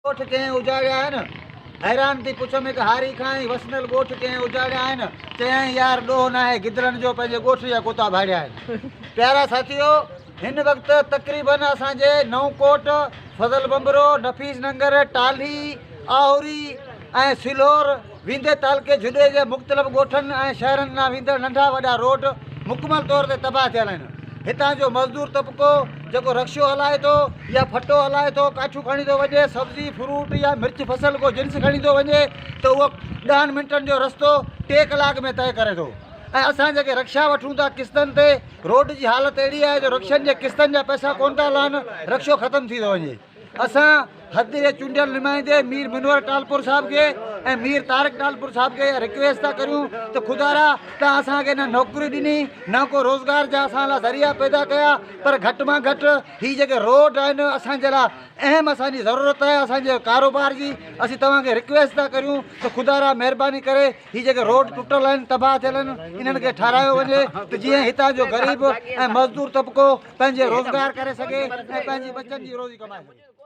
ڳوٺ ڪنهن اجاڙيا آهن؟ حيران ٿي پڇيم هڪ هاري کان هي وسندل ڳوٺ ڪنهن اجاڙيا آهن؟ چيائين يار ڏوهه ناهي گدڙن جو پنهنجي ڳوٺ جا ڪتا ڀاڙيا آهن. پيارا ساٿيو هن وقت تقريبن اسان جي نئون ڪوٽ، فضل ڀنڀرو، نفيس ننگر، ٽالهي، آهوري ۽ سلهور ويندي تعلقي جهڏي جي مختلف ڳوٺن ۽ شهرن ڏانهن ويندڙ ننڍا وڏا روڊ مڪمل طور تي تباهه ٿيل آهن. هتان جو مزدور طبقو جيڪو رڪشو هلائي ٿو يا ڦٽو هلائي ٿو، ڪاٺيون کڻي ٿو وڃي، سبزي، فروٽ يا مرچ فصل ڪو جنس کڻي ٿو وڃي ته اهو ڏهن منٽن جو رستو ٽي ڪلاڪ ۾ طئي ڪري ٿو ۽ اسان جيڪي رڪشا وٺون ٿا قسطن تي روڊ جي حالت اهڙي آهي جو رڪشن جي قسطن جا پئسا ڪونه ٿا لهن رڪشو ختم ٿي ٿو وڃي. اسان حد جي چونڊيل نمائندي مير منور ٽالپر صاحب کي ۽ مير طارق ٽالپر صاحب کي اها رڪويسٽ ٿا ڪريون ته خدارا توهان اسان کي نه نوڪري ڏني نه ڪو روزگار جا اسان لاء ذريعا پيدا ڪيا پر گهٽ مان گهٽ هي جيڪي روڊ آهن اسان جي لاء اهم اسان جي ضرورت آهي اسان جي ڪاروبار جي اسين توهان کي رڪويسٽ ٿا ڪريون ته خدارا مهرباني ڪري هي جيڪي روڊ ٽٽل آهن تباهه ٿيل آهن انهن کي ٺارايو وڃي ته جيئن هتان جو غريب ۽ مزدور طبقو پنهنجي روزگار ڪري سگهي ۽ پنهنجي ٻچن جي روزي ڪمائي سگهي.